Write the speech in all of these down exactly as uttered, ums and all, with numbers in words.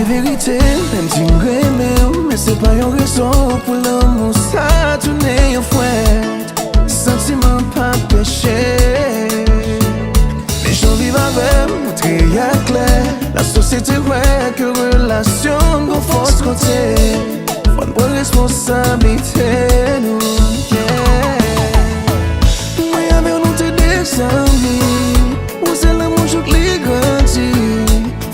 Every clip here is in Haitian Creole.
Verite, menm si m renmen w, men se pa yon rezon pou lanmou sa tounen yon fwèt. Santiman pa peche. Men jan w viv avè m montre a klè. Lasosyete wè ke relasyon n gon fòs kote. Fò n pran responsablite nou, yeah. Mwen avè w nou te de zanmi. Ou se lanmou jouk li grandi.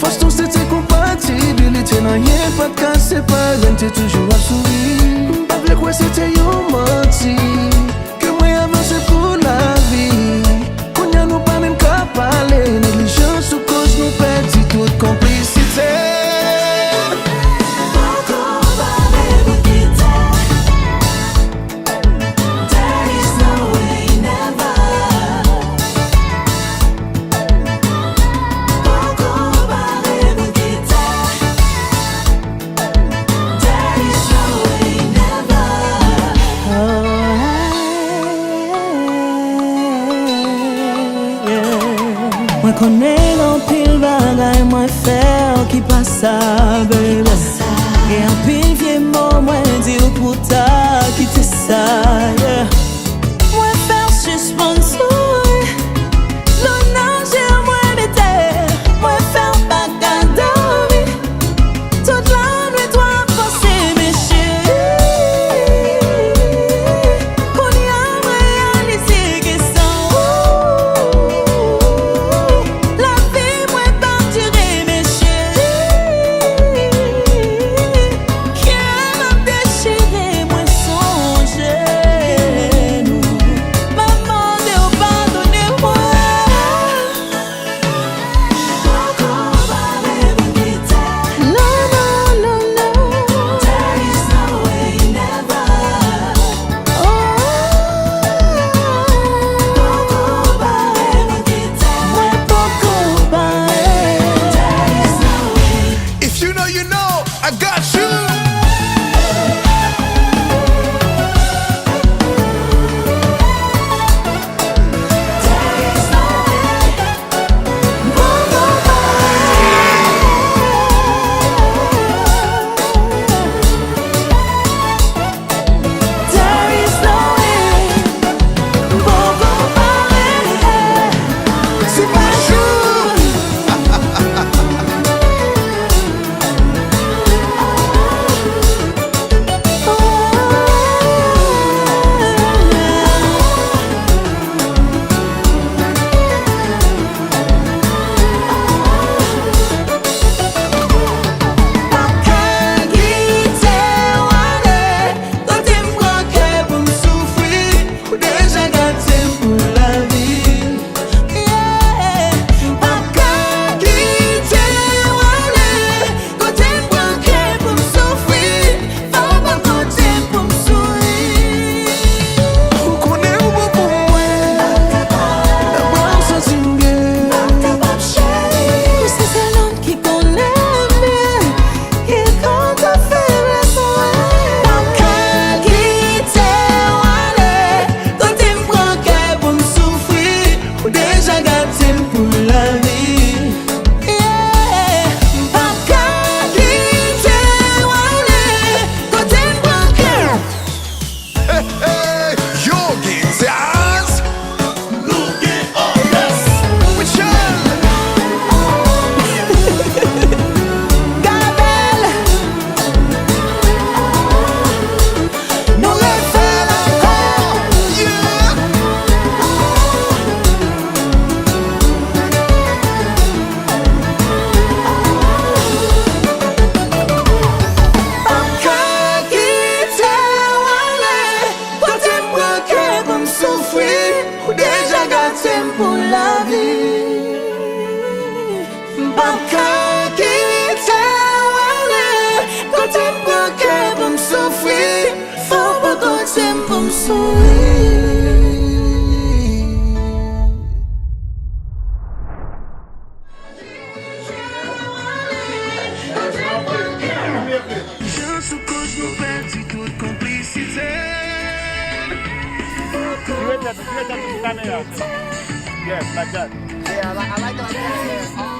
Fòs nou se te konpatibilite n, anyen pa t ka separe n, te toujou ap souri. M pa vle kwè se te yon manti. Ke mwen avanse pou lavi. Kounye a nou pa menm ka pale. Neglijans ou koz nou pèdi tout konplisite. Poko pare pou kite. There is no way, never. Poko pare pou kite. There is no way, never. Mwen konnen gen anpil bagay mwen fè w ki pa sa, baby. Gen anpil vye mo mwen di w pou ta kite sa, yeah. Mwen fè w sispann souri. Lou nan je mwen mete, mwen fè w pa ka dòmi. Tout lannuit w ap panse, men cheri, kounye a m reyalize ke san ou, lavi mwen p ap dire, men cheri. Kè m ap dechire, mwen sonje nou. M ap mande w padone mwen. Poko pare pou kite. No, no, no, no. There is no way, never. Oh. Poko pare pou kite. Mwen poko pare. There is no way. If you know, you know, I got you. There is no way. Pa ka kite w ale, kote m pran kè pou m soufri, ou deja gate m pou lavi. Yeah. M p ap ka kite w ale, kote m pran kè pou m soufri, fò w pran kote m pou m souri. Ou konnen ou bon pou mwen. Nan bra w santi m byen. Ou se sèl nonm ki konnen m byen. Ki konn tout feblès mwen. M p ap ka kite w ale, kote m pran kè pou m soufri, ou deja gate m pou lavi. Yeah. M p ap ka kite w ale, kote m pran kè. Hey, hey, yo gen djaz. Nou gen òkès. Michel. Gabel. Nou refè l ankò. Yeah. Pa ka kite w ale, kote m pran kè pou m soufri, ou deja gate m pou lavi. M p ap ka kite w ale, kote m pran kè pou m soufri, fò w pran kote m pou m souri. Jan sou koz nou pèdi tout konplisite. Yes, like that. Yeah, I li-, I like it like that.